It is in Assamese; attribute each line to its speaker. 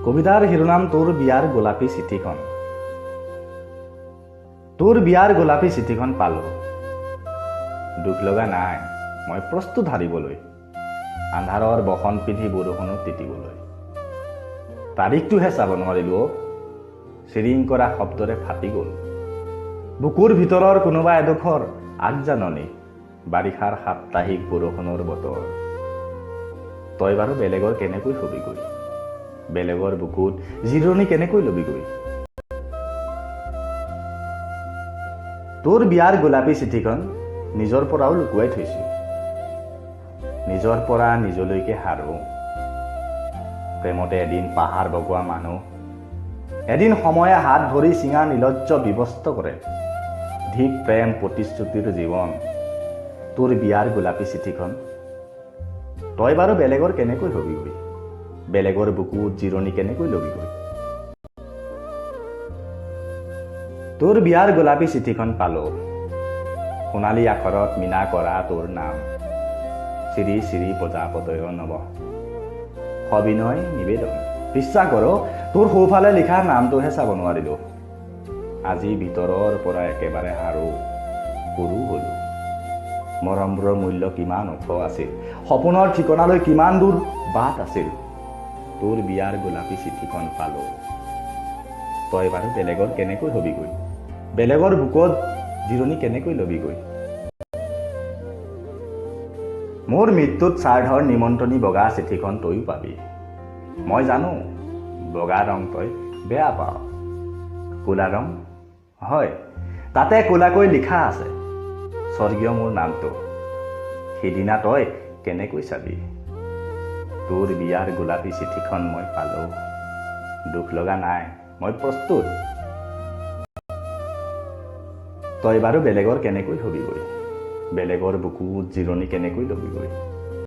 Speaker 1: কবিতাৰ শিৰোনাম তোৰ বিয়াৰ গোলাপী চিঠিখন। তোৰ বিয়াৰ গোলাপী চিঠিখন পালোঁ, দুখ লগা নাই, মই প্ৰস্তুত হাৰিবলৈ, আন্ধাৰৰ বসন পিন্ধি বৰষুণত তিতিবলৈ। তাৰিখটোহে চাব নোৱাৰিলোঁ অ', চিৰিং কৰা শব্দৰে ফাটি গ'ল বুকুৰ ভিতৰৰ কোনোবা এডোখৰ আগজাননী, বাৰিষাৰ সাপ্তাহিক বৰষুণৰ বতৰ। তই বাৰু বেলেগৰ কেনেকৈ হবিগৈ? বেলেগৰ বুকুত জিৰণি কেনেকৈ ল'বিগৈ? তোৰ বিয়াৰ গোলাপী চিঠিখন নিজৰ পৰাও লুকুৱাই থৈছোঁ, নিজৰ পৰা নিজলৈকে হাৰো। প্ৰেমতে এদিন পাহাৰ বগোৱা মানুহ এদিন সময়ে হাত ভৰি ছিঙা নিলজ্জ বিৱস্ত কৰে। ধিক প্ৰেম প্ৰতিশ্ৰুতিৰ জীৱন। তোৰ বিয়াৰ গোলাপী চিঠিখন। তই বাৰু বেলেগৰ কেনেকৈ হবিগৈ? বেলেগৰ বুকুত জিৰণি কেনেকৈ ল'বিগৈ? তোৰ বিয়াৰ গোলাপী চিঠিখন পালোঁ, সোণালী আখৰত মীনা কৰা তোৰ নাম। শ্ৰী শ্ৰী প্ৰজাপতয় নম। সবিনয় নিবেদন। বিশ্বাস কৰ, তোৰ সোঁফালে লিখা নামটোহে চাব নোৱাৰিলোঁ। আজি ভিতৰৰ পৰা একেবাৰে হাৰো সৰু হ'লোঁ। মৰমবোৰৰ মূল্য কিমান ওখ আছিল, সপোনৰ ঠিকনালৈ কিমান দূৰ বাট আছিল। তোৰ বিয়াৰ গোলাপী চিঠিখন পালোঁ। তই বাৰু বেলেগৰ কেনেকৈ হবিগৈ? বেলেগৰ বুকুত জিৰণি কেনেকৈ ল'বিগৈ? মোৰ মৃত্যুত শ্ৰাদ্ধৰ নিমন্ত্ৰণী বগা চিঠিখন তয়ো পাবি। মই জানো বগা ৰং তই বেয়া পাৱ, ক'লা ৰং হয়, তাতে ক'লাকৈ লিখা আছে স্বৰ্গীয় মোৰ নামটো। সিদিনা তই কেনেকৈ চাবি? তোৰ বিয়াৰ গোলাপী চিঠিখন মই পালোঁ, দুখ লগা নাই, মই প্ৰস্তুত। তই বাৰু বেলেগৰ কেনেকৈ হবিগৈ? বেলেগৰ বুকুত জিৰণি কেনেকৈ ল'বিগৈ?